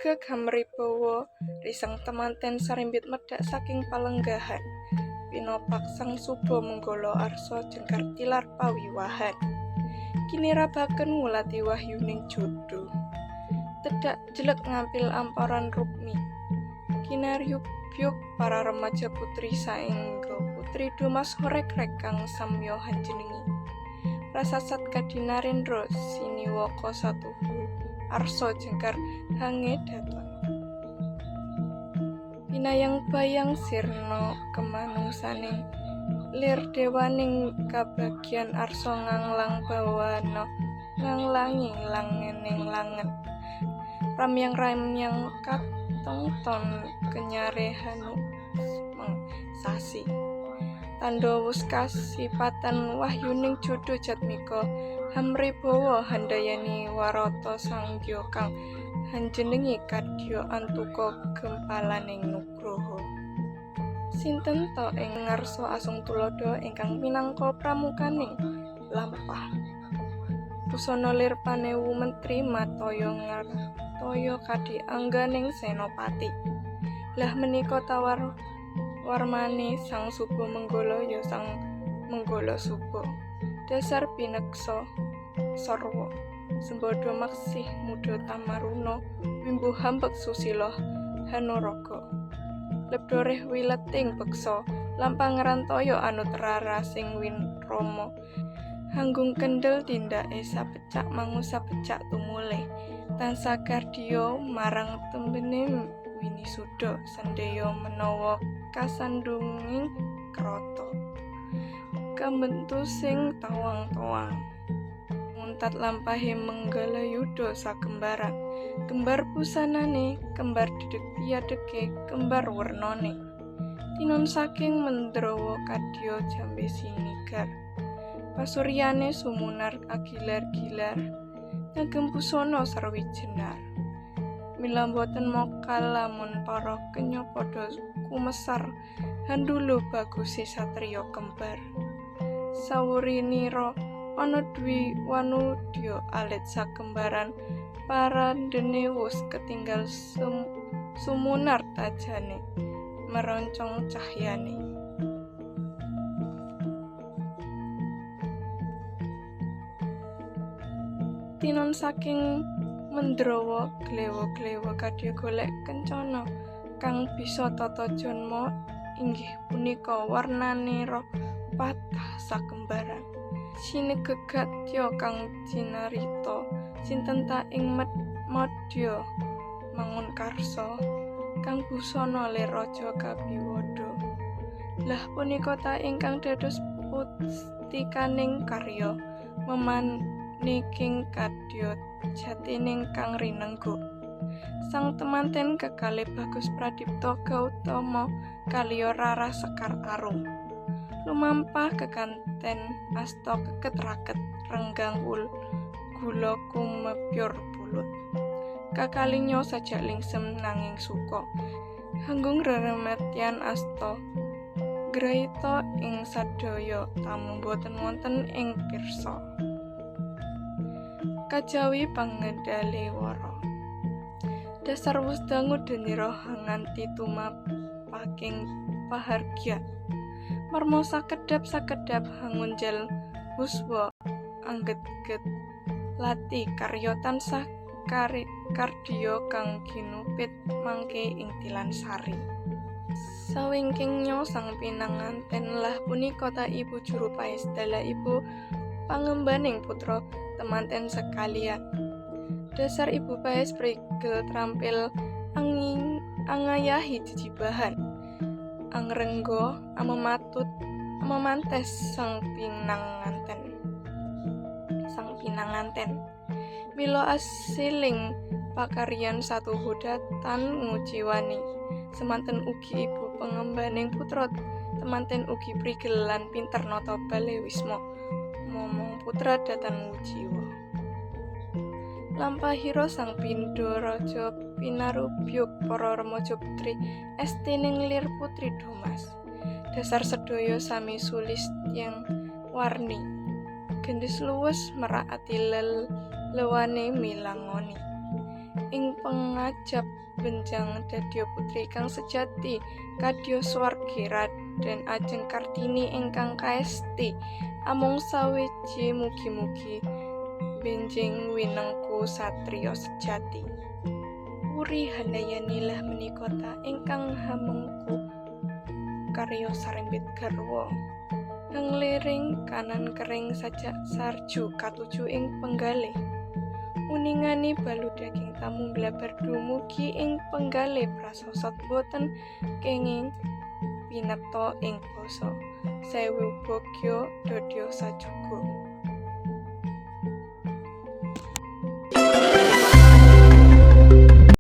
Gegeg hamribawa riseng temanten sarimbit medhak saking palenggahan. Pinopak sang suba menggala arsa jengkar tilar pawiwahan. Kinirabaken ngulati wahyuning jodho. Tedhak jelek ngampil amparan rukmi. Kinaryubyug para remaja putri saengga putri Domas horek-rek kang samya hanjenengi. Prasasat kadinarendra siniwaka satuhu arsa jengkar hangedaton. Pinayang-bayang sirna kemanungsaning lir dewaning kabagyan arsa nganglang bawana nganglangi langening langen. Ramyang-ramyang katongton kenyare hanusmeng sasi. Tandha wus kasipatan wahyuning jodho jatmika hamribawa handayani warata sanggya kang hanjenengi kadya antuka gempalaning nugraha. Sinten ta ing ngarsa asung tuladha ingkang minangka pramukaning lampah. Busana lir panewu mentri mataya ngartaya kadhi angganing senopati. Lah menika tawar warmane sang suba menggala ya sang menggala suba. Dasar pineksa sarwa. Sembada maksih muda tamaruna wimbu hambek susila hanaraga. Lebdoreh wileting beksa lampah ngrantaya anut rarasing winrama. Hanggung kendel tindake sapecak mangu sapecak tumulih. Tansah kardya marang tembene winisuda sandheya menawa kasandhunging krata. Kambentu sing tawang-tawang. Muntat lampahe menggala yuda sakembaran. Kembar busanane, kembar dedeg piadege, kembar wernane. Tinon saking Mendrawa kadya jambe sinigar. Pasuryane sumunar agilar-gilar, ngagem busana sarwi jenar. Mila boten mokal lamun para kenya padha kumesar handulu baguse satriya kembar. Sawurinira ana dwi wanudya alit sakembaran parandene wus ketinggal sumunar tajane meroncong cahyane. Tinon saking Mendrawa glewa-glewa kadya golek kencana kang bisa tata janma inggih punika warnanira patah sakembaran. Sinegegatya kang cinarita sinten ta ing madya mangunkarsa kang busana lir raja kabiwada. Lah punika ta ingkang dados pustikaning karya memaniking kadya jatining kang rinenggo. Sang temanten kekalih Bagus Pradipta Gautama kaliya Rara Sekar Arum. Lumampah kekanten asta keket raket renggang gula kumepyur pulut. Kakalinya sajak lingsem nanging suka. Hanggung reremetian asta graita ing sadaya tamu boten wonten ing pirsa. Kajawi pangedale wara. Dasar wus dangu denira nganti tumapaking pahargyan. Marma sakedhap-sakedhap hangunjal huswa anggetget lati karya tansah kardya kang ginupit mangke ing Tilansari. Sawingkingnya sang pinanganten lah punika ta ibu juru paes dalah ibu pangembaning putra temanten sekalian. Dasar ibu paes prigel trampil angayahi jejibahan. Angrengga amematut amemantes sang pinanganten. Sang pinanganten. Mila asiling pakaryan satuhu datan nguciwani. Semanten ugi ibu pengembaning putra temanten ugi prigel lan pinter nata bale wisma. Momong putra datan nguciwa. Lampahira sang pindha raja pinarubyug para remaja putri estining lir putri Domas. Dasar sedaya sami sulistyang warni. Gendhis luwes merak ati lewane milangoni. Ing pangajap benjang dadya putri kang sejati kadya swargi Raden Ajeng Kartini ingkang kaesti amung sawiji mugi-mugi benjing winengku satriya sejati. Wuri Handayani lah menika ta ingkang hamengku karya sarimbit garwa. Hangliring kanan kering sajak sarju katuju ing penggalih. Uningani balu daging tamu blabar dumugi ing penggalih prasosot boten kenging pineta ing basa. Sewu bagya dadya sajuga.